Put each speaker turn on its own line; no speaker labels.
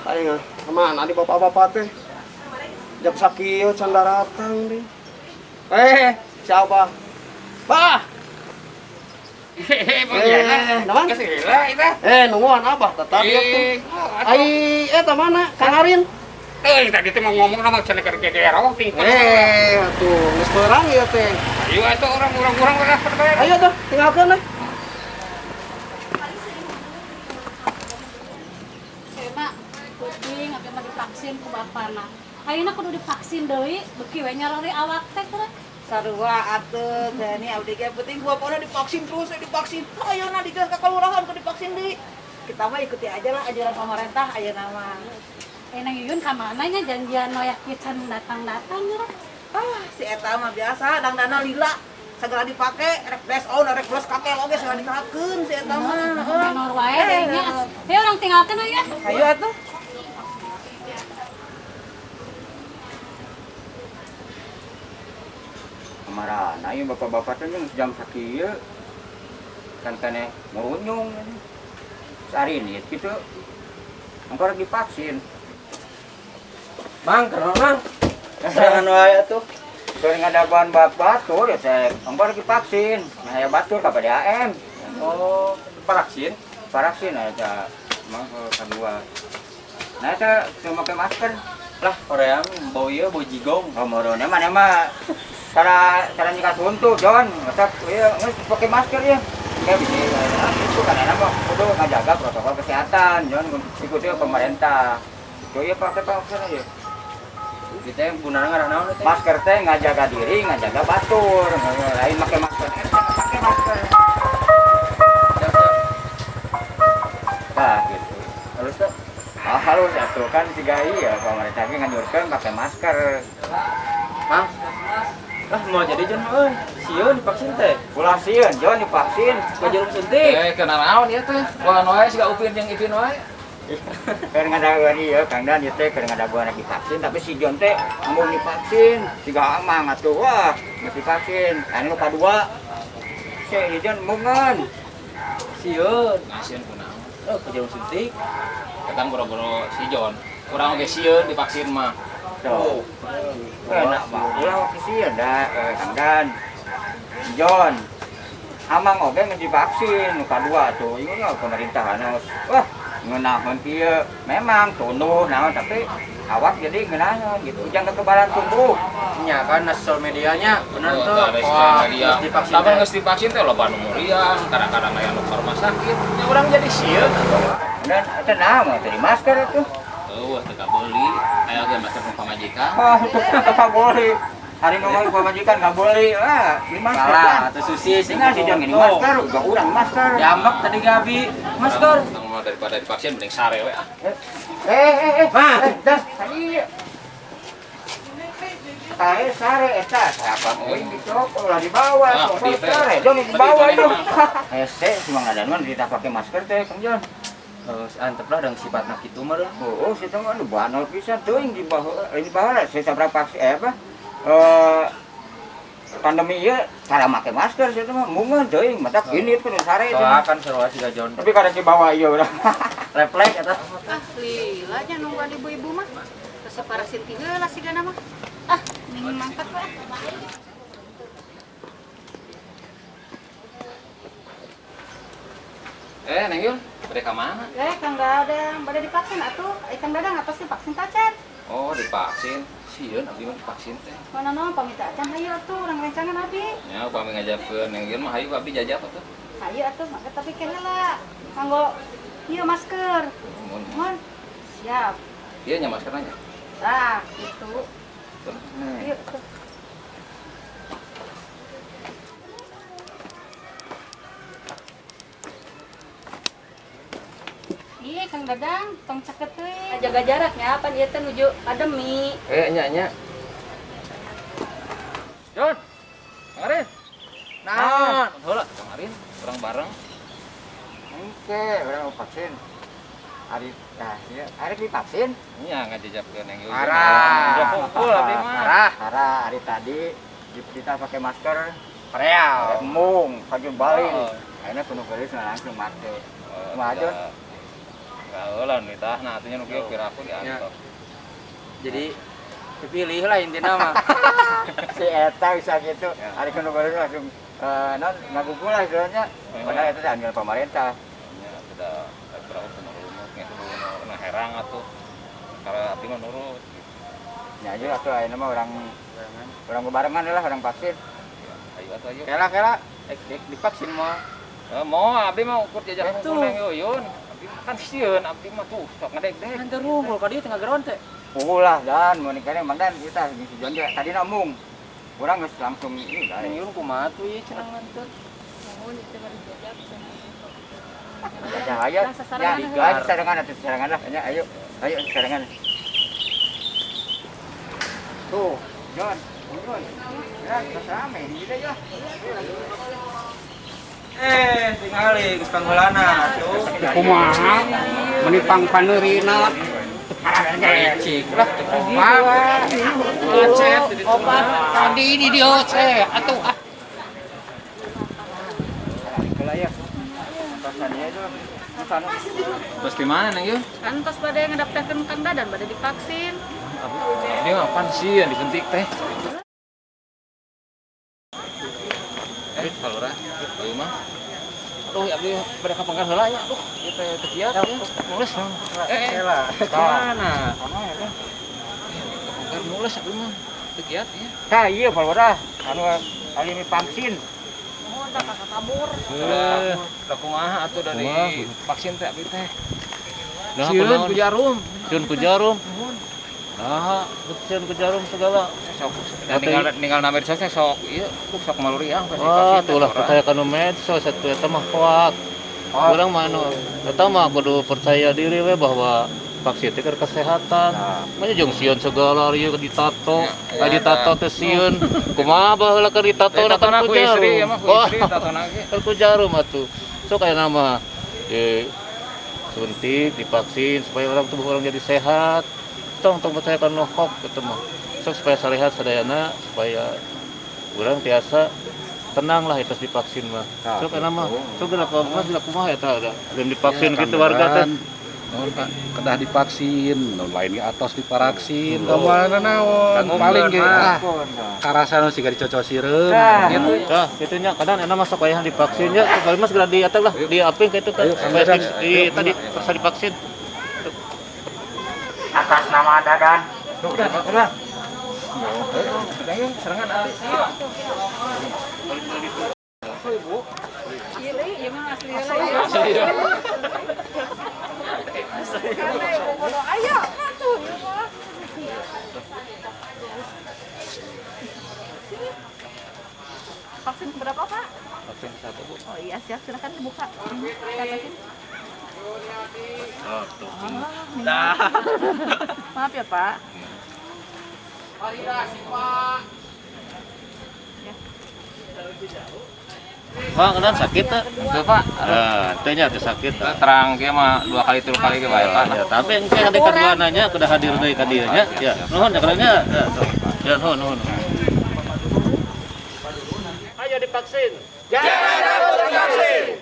Aing kemana di bapak-bapak teh? Jam sakieu can daratang deh. Eh, siapa? Bah. Eh, naon? Eh, nungguan abah tah tadi atuh. Ai eta mana? Kang Arin?
Eh, tadi teh mau ngomong nama cenah keur gegero tingkat.
Eh, atuh geus beurang ieu teh.
Ayo atuh orang-orang urang udah pada.
Ayo tuh, tinggalkeun deh.
Kayaknya kucing abdi mah divaksin ku bapana. Ayeuna kudu divaksin deui, beuki we nyarori awak teh teh.
Sarua atuh teh ni abdi ge penting gua pokona divaksin terus we divaksin. Ayeuna digeus ka kalurahan kudu divaksin deui. Kita mah ikuti aja lah ajaran pemerintah ayeuna mah.
Ayeuna Yuyun ka mana nya janjian noyak ieu can datang-datang geura.
Ah, si eta mah biasa dangdana lila segera dipake rek bless on rek bless kakel oge segera diterapkeun si eta mah.
Menor wae deui nya. Ayo urang tinggalkeun aya.
Ayo atuh.
Kamarana ieu bapak-bapak teh jeung jam sakieu kan keneh ngurunyung sarinit gitu engko rek divaksin.
Mang, kenal mang. Serangan wae atuh.
Keur ngadaguan batur ya teh engko rek divaksin nah aya batur ka PDAM.
Oh, vaksin.
Vaksin eta mang kadua nah eta teu make masker.
Lah, Korea bau ieu bau jigong.
Oh, morone mana mah cara cara nyikat huntu John, masa ieu geus pakai masker ya. Kayak bisa nah, itu kan enak mah kudu ngajaga protokol kesehatan, John ikuti pemerintah. Itu ya pakai masker aja.
Kita yang gunana ngarah naon teh?
Masker teh ngajaga diri, ngajaga batur. Lain pakai masker, eta pakai masker.
Siap, siap.
Nah, gitu.
Halus tuh.
Ah, halus atuh kan siga ieu pemerintah ge nganjurkeun pakai masker.
Mang. Lah mau jadi John euy. Sieun divaksin teh.
Ulah sieun John divaksin.
Ka jarum suntik.
Eh, kena naon ieu teh? Ulah wae siga Upin jeung Ipin wae.
Keur ngadaguan ieu Kang Dan ieu teh keur ngadaguan lagi divaksin tapi si John teh embung divaksin siga amang atuh wah geus divaksin anu kadua si John embungan.
Sieun.
Sieun kunaon?
Oh, ka jarum suntik.
Ketang boro-boro si John. Kurang oge sieun divaksin mah.
Tuh. Enak mah ulah waktu sieun da Kang Dan si John amang oge geus divaksin nu kadua tuh ieu mah pemerintahan wah ngeunaheun kieu memang tunduh naon tapi awak jadi ngeunaheun gitu jangan kekebalan tubuh.
Nya kan na sosial medianya bener
Oh,
tuh.
tah, ada sosial
Wah,
media.
geus divaksin
Tapi
teh.
geus divaksin teh loba nu muriang, kadang-kadang aya nu ke rumah sakit. Ya urang jadi sieun atuh.
Dan eta naon teh masker itu.
Eueuh teu kabeuli. Aya ge masker nu pamajikan.
Oh, nggak boleh. Hari ngomong pamajikan nggak boleh. Ah, beli masker.
Salah, atuh susi sih
Dengan si John ini masker, udah urang masker.
Diambek tadi Gabi. Masker.
Urang mah daripada divaksin mending sare we ah.
Eh.
Mah.
Dah, tadi. Sare sare eta siapa euy dicokot ulah dibawa,
Ah,
sok
pedih teh.
sare. John dibawa
Pedih
itu.
teh.
Hese cuma ngadanuan kita pakai masker teh Kang John.
Terus antep lah dang sifatna kitu mah dah.
Oh, situ mah aduh banol pisan teuing di bawah ini bawah saya sabaraha vaksin apa? Eh pandemi ieu cara make masker situ mah mungeun teuing mata ini kudu sare itu.
Soalnya kan sarua siga John.
Tapi kada dibawa ieu urang.
Refleks eta.
Ah, lila nya nungguan ibu-ibu mah. Resep parasin ti heula sigana mah. Ah, mending mangkat we.
Eh, Neng Yun, bade ka mana?
Eh, Kang Dadang, bade divaksin atuh. Ai Kang Dadang apa sih vaksin tacan?
Oh, divaksin. Sieun abdi mah divaksin teh.
Mana naon pamit acan hayu atuh urang rencangan abdi.
Ya, upami ngajabkeun Neng Yun mah hayu abdi jajab atuh.
Hayu atuh, mangga tapi ke heula. Kanggo ieu masker.
Mun.
Mun. Siap.
Ieu nya maskerna nya.
Tah, gitu. Ieu tuh. Iya, Kang Dadang, tong caket teuing. Jaga jaraknya, pan ieu teh nuju pandemi.
Eh, nya nya.
John. Kang Arin.
Naon?
Heula, Kang Arin, urang bareng.
Oke, urang mau vaksin. Hari nah, ieu hari divaksin.
Nya ngajajabkeun Neng Yun.
Parah.
Udah kumpul abdi mah.
Parah, parah hari tadi kita pakai masker
Real.
embung, pagi balik.
Oh.
Akhirnya penuh gelis langsung mati.
Oh,
Mah, John.
Heula nu ditahna atuh nya nu kieu piraku diantos.
Jadi dipilih lah intinya mah.
Si eta bisa gitu. Ari kudu baru langsung non ngagugu lah istilahnya. Padahal eta teh anjuran pemerintah.
Ya sudah piraku kudu nurut nya kudu nu herang atuh. Karena abdi mah nurut.
Ya aja atuh ayeuna mah orang orang bebarengan lah orang vaksin.
Ayo atuh ayo.
Kela kela.
Ek divaksin mah.
Mau abdi mah ukur jajah
Tuh.
neng Yuyun. Abdi mah kan sieun, abdi mah tuh sok ngedek-dek.
Nanti runggul ka dieu tengah geron teh.
Ulah dan mau nikahnya Mang Dan kita jeung si Jon ge tadi mung. Urang geus langsung ieu lah.
Neng Yuyun kumaha tuh ieu cenah nganter.
Nuhun itu mah dijajah cenah.
Ya ayo.
Lah, sasarengan
Ya,
heula.
ayo sarengan atuh sarengan lah. Ya, ayo. Ayo sarengan. Tuh, Jon. Jon. Ya, geus rame di dieu ya.
Tingali geus pangheulana tuh.
Kumaha meni pangpaneurina.
Licik lah teu kompak.
Macet opat tadi di dieu teh atuh ah.
Heula ya. Atasannya itu sana.
Terus di mana neng Yun?
Kan tos bade ngedaftarkeun Kang Dadan bade divaksin.
Dia ngapan sih yang disuntik teh? Kalura, ayo mah. Aduh, ya abdi pada kapangkar heula nya. Aduh, ieu teh teu kiat ya. Nulis. Mana? Kapangkar nulis abdi mah. Teu kiat ya.
Tah ieu Palura anu kali ini vaksin.
Nuhun tah kakak kabur.
Lah kumaha atuh dari vaksin teh abdi teh.
Nah,
Sieun ku jarum.
Sieun ku jarum. Nah, sieun ku jarum segala.
Sok tinggal nama medsos teh sok ieu sok maluriang pasti
Wah,
vaksin teh,
tuh lah
Palura.
percaya kanu medsos atuh eta mah hoak. Urang mah anu eta mah kudu percaya diri we bahwa vaksin teh keur kesehatan. Manya jeung sieun segala ieu ditato,
Ya,
ka ditato teh sieun. Kumaha baheula keur ditato
Tatona
kan
ku
ku
istri
jarum.
ya mah ku
Wah,
istri tatona ge.
kan ku jarum atuh. Sok aya nama di suntik, divaksin supaya orang tubuh orang jadi sehat. Tong tong percaya kana hoax gitu mah. Sok supaya sarehat sadayana supaya urang tiasa tenang lah itu divaksin mah.
Nah,
Sok enak mah.
gitu.
Sok kenapa mah tidak kumaha eta ada. Belum divaksin gitu warga teh.
Nuhun Pak, kedah divaksin, nu lain ge atos diparaksin, kumaha naon. Paling ge ah karasa nu siga dicocok sireum gitu.
Tah, kitu nya kadang enak masuk wayah divaksin nya, kali mah segera di eta lah, di aping ka itu kan. Supaya di tadi terus divaksin.
Atas nama Dadan. Tuh, udah, udah.
Serangan abdi.
Iya, ieu mah asli heula. Karena ibu bodo aya atuh ieu mah. Vaksin berapa, Pak?
Vaksin 1, Bu.
Oh iya, siap. Silakan dibuka. Ini, ke atasin.
Oh, tuh.
Maaf ya, Pak.
Pak, kadang sakit teh.
Tuh Pak.
Nah, teh nya teh sakit. Teh.
Terang ge mah 2 kali 3 kali ge bae Pak.
Ya, tapi engke ada kedua nanya kudu hadir deui ka dieu nya. Ya, nuhun ya kadangnya. Ya, tuh. Ya, nuhun, nuhun. Ayo divaksin.
Jangan takut divaksin.